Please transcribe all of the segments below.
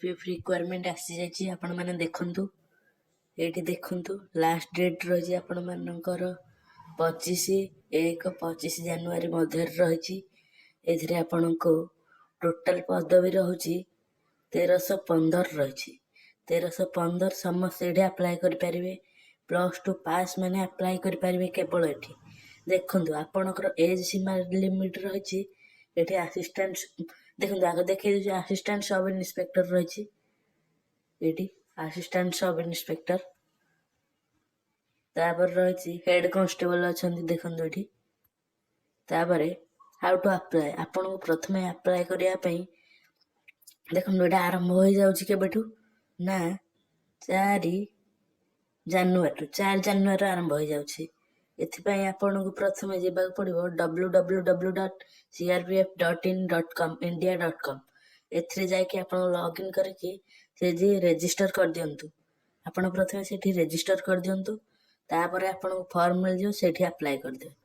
P F recruitment ଆସିଯାଇଛି। ଆପଣମାନେ ଦେଖନ୍ତୁ, ଏଇଠି ଦେଖନ୍ତୁ, ଲାଷ୍ଟ ଡେଟ୍ ରହିଛି ଆପଣମାନଙ୍କର 25/1, 25 ଜାନୁଆରୀ ମଧ୍ୟରେ ରହିଛି। ଏଥିରେ ଆପଣଙ୍କୁ ଟୋଟାଲ ପଦବୀ ରହୁଛି 1315 ରହିଛି, 1315। ସମସ୍ତେ ଏଠି ଆପ୍ଲାଏ କରିପାରିବେ। +2 ପାସ୍ ମାନେ ଆପ୍ଲାଏ କରିପାରିବେ କେବଳ। ଏଠି ଦେଖନ୍ତୁ, ଆପଣଙ୍କର ଏଜ୍ ସୀମା ଲିମିଟ୍ ରହିଛି ଏଠି। ଆସିଷ୍ଟାଣ୍ଟ ଦେଖନ୍ତୁ, ଆଗ ଦେଖେଇ ଦେଉଛି, ଆସିଷ୍ଟାଣ୍ଟ ସବ୍ ଇନ୍ସପେକ୍ଟର ରହିଛି ଏଠି, ଆସିଷ୍ଟାଣ୍ଟ ସବ୍ ଇନ୍ସପେକ୍ଟର। ତାପରେ ରହିଛି ହେଡ୍ କନଷ୍ଟେବଲ ଅଛନ୍ତି, ଦେଖନ୍ତୁ ଏଠି। ତାପରେ how to apply. ଆପଣଙ୍କୁ ପ୍ରଥମେ ଆପ୍ଲାଏ କରିବା ପାଇଁ ଦେଖନ୍ତୁ, ଏଇଟା ଆରମ୍ଭ ହୋଇଯାଉଛି କେବେଠୁ ନା 4 ଜାନୁଆରୀରୁ। 4 ଜାନୁଆରୀରୁ ଆରମ୍ଭ ହୋଇଯାଉଛି। ଏଥିପାଇଁ ଆପଣଙ୍କୁ ପ୍ରଥମେ ଯିବାକୁ ପଡ଼ିବ www.crpf.in.com india.com। ଏଥିରେ ଯାଇକି ଆପଣ ଲଗ୍ଇନ୍ କରିକି ସେଠି ରେଜିଷ୍ଟର କରିଦିଅନ୍ତୁ। ଆପଣ ପ୍ରଥମେ ସେଠି ରେଜିଷ୍ଟର କରିଦିଅନ୍ତୁ, ତାପରେ ଆପଣଙ୍କୁ ଫର୍ମ ମିଳିଯିବ, ସେଇଠି ଆପ୍ଲାଏ କରିଦେବେ।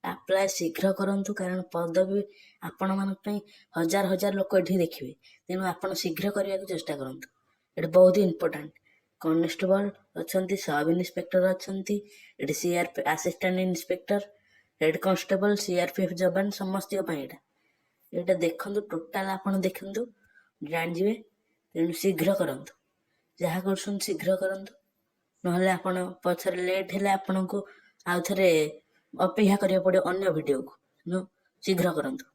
ଆପ୍ଲାଏ ଶୀଘ୍ର କରନ୍ତୁ, କାରଣ ପଦବୀ ଆପଣମାନଙ୍କ ପାଇଁ ହଜାର ହଜାର ଲୋକ ଏଠି ଦେଖିବେ। ତେଣୁ ଆପଣ ଶୀଘ୍ର କରିବାକୁ ଚେଷ୍ଟା କରନ୍ତୁ। ଏଠି ବହୁତ ଇମ୍ପୋର୍ଟାଣ୍ଟ କନେଷ୍ଟବଳ ଅଛନ୍ତି, ସବ୍ ଇନ୍ସପେକ୍ଟର ଅଛନ୍ତି ଏଠି, CRP assistant inspector, head constable, CRPF ଯବାନ, ସମସ୍ତଙ୍କ ପାଇଁ ଏଇଟା। ଏଇଟା ଦେଖନ୍ତୁ, ଟୋଟାଲ ଆପଣ ଦେଖନ୍ତୁ, ଜାଣିଯିବେ। ତେଣୁ ଶୀଘ୍ର କରନ୍ତୁ, ଯାହା କରୁଛନ୍ତି ଶୀଘ୍ର କରନ୍ତୁ, ନହେଲେ ଆପଣ ପଛରେ ଲେଟ୍ ହେଲେ ଆପଣଙ୍କୁ ଆଉ ଥରେ ଅପେକ୍ଷା କରିବାକୁ ପଡ଼ିବ ଅନ୍ୟ ଭିଡ଼ିଓକୁ। ତେଣୁ ଶୀଘ୍ର କରନ୍ତୁ।